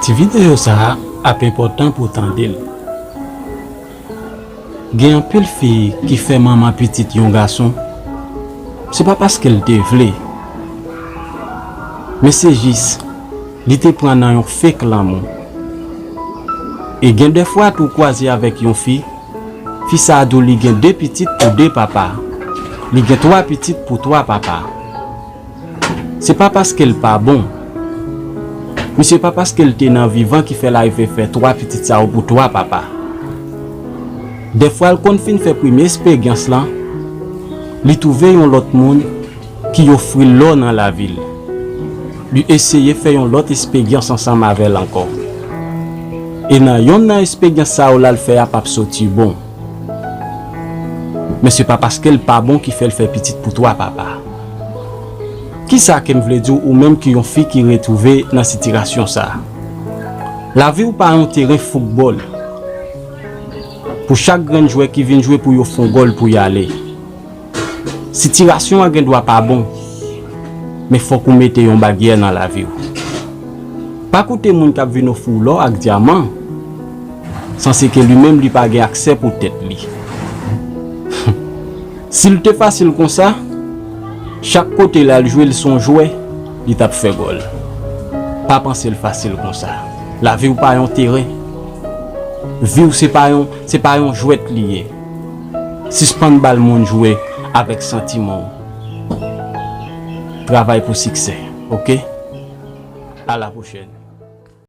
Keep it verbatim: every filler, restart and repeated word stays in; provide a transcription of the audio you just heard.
Videyo sa a ap enpòtan pou w tande l. Gen anpil fi ki fè manman pitit yon gason, se pa paske l te vle, men se jis li te pran nan yon fake lanmou. E gen dèfwa tou w kwaze avèk yon fi, fi sa a di w li gen de pitit pou de papa, li gen twa pitit pou twa papa. Se pa paske l pa bon, men se pa paske l te nan vivan ki fè l arive fè twa pitit sa yo pou twa papa. Dèfwa l konn fin fè premye espegyans lan, li twouve yon lòt moun ki ofri l lò nan lavi l. Li eseye fè yon lòt espegyans ansanm avè l ankò. E nan yonn nan espegyans sa yo l al fè a p ap soti bon. Men se pa paske l pa bon ki fè l fè pitit pou twa papa. Kisa ke m vle di w, ou menm ki yon fi ki retwouve nan sitiyasyon sa a? Lavi w pa yon teren foutbòl. Pou chak grenn jwè ki vin jwe pou yo fè yon gòl pou y ale. Sitiyasyon an gen dwa pa bon, men fòk ou mete yon baryè nan lavi w. Pa koute moun k ap vin ofri w lò ak dyaman, san se ke li menm li pa gen aksè pou tèt li. Si l te fasil konsa, chak kote l al jwe l se yon jwè, li t ap fè gòl. Pa panse l fasil konsa. Lavi w pa yon teren. Vi w se pa yon, se pa yon jwèt li ye. Sispann ba l moun jwe avèk santiman w. Travay pou siksè, oke? A la pwochèn.